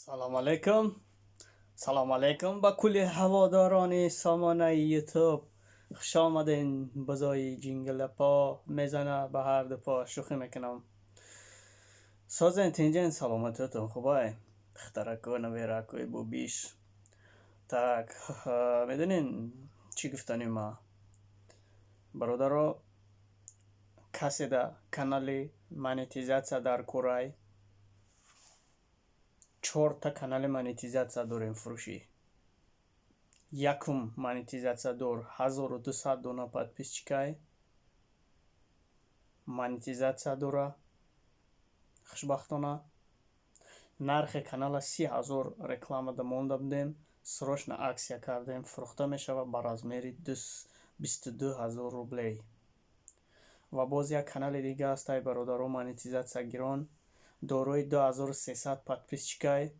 Салом алейкум. Салом алейкум ба кулли ҳаводорони сомонаи Ютуб. Хуш омаден. Бузои ҷингалапо мезана ба ҳарду по. Шӯхӣ мекунам. Созен, тинҷен, саломатиётон хубай? Духтарако, наверакои бубиш. Так, медонен, чӣ гуфтани ма? Бародаро, каседа канали монетизатсия дар корай, чорта канали монетизатсия дорем фурӯшӣ. Якум монетизатсия дор, 1200 дона подписчикай, монетизатсия дора. Хушбахтона, нархи канала 30 000, рекламада монда будем, срочно акция кардем, фурӯхта мешавад ба размери 22 000 рублей. Ва боз як канали дига ҳастай, бародаро, монетизатсия гирон, дорои 2300 подписчикай,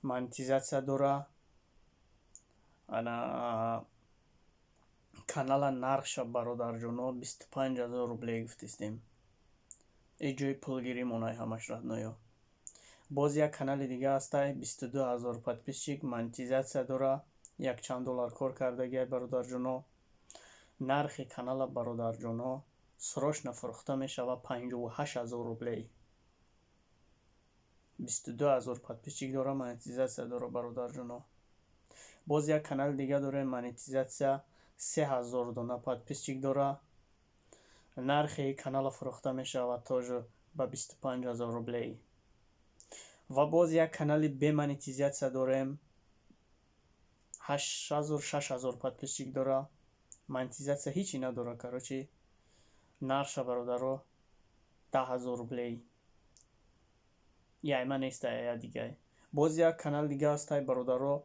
монетизатсия дора. Ана канала нархша, бародарҷоно, 25 000 рублей гуфтистем. Э ҷои пулгирӣ монай ҳамаш, родноё. Боз як канали дига ҳастай, 22 000 подписчик, монетизатсия дора, якчанд доллар кор кардагиай, бародарҷоно. Нархи канала, бародарҷоно, срочно фурӯхта мешавад 58 000 рублей. 22 000 подписчик дора, монетизатсия дора, бародарҷоно. Боз як канали дига дорем, монетизатсия, 3000 дона подписчик дора. Нархи канала фурӯхта мешавад тоже ба 25 000 рублей. Ва боз як канали бемонетизатсия дорем, 8000, 6000 подписчик дора, монетизатсия ҳичи надора. Короче, нархша, бародаро, 10 000 рублей. Яйма неста, я дигай. Боз як канал дига ҳастай, бародаро,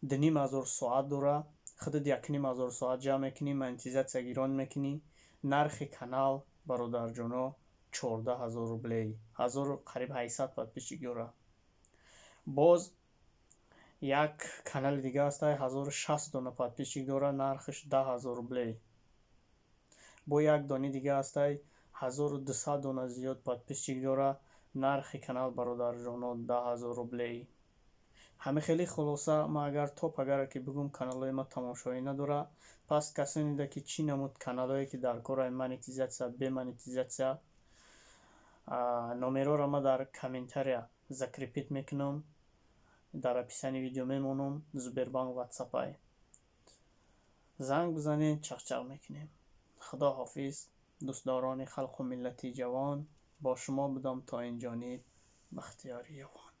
2500 соат дора. Худат 1500 соат ҷамъ мекунӣ, монетизатсия гирон мекунӣ. Нархи канал, бародарҷоно, 14 000 рублей, ҳазору қариб 800 подписчик дора. Боз як канали дига ҳастай, 1060 дона подписчик дора, нархаш 10 000 рублей. Бо як дони дига ҳастай, 1200 дона зиёд подписчик дора, нархи канал, бародарҷоно, 10 000 рублей. Ҳами хеле. Хулоса, ман агар топ агаре ки бигӯм, каналҳои ма тамошоӣ надора. Пас касоне ки чӣ намуд каналҳое ки дар кораи монетизатсия, бемонетизатсия, номерҳоро ма дар комментария закрепить мекунам, дар описании видео мемонам. Сбербанк, Ватсапай занг бизанед, чақчақ мекунем. Худо ҳофиз, дӯстдорони халқу миллати ҷавон. Бо шумо будам то ин ҷониб Бахтиёри Явон.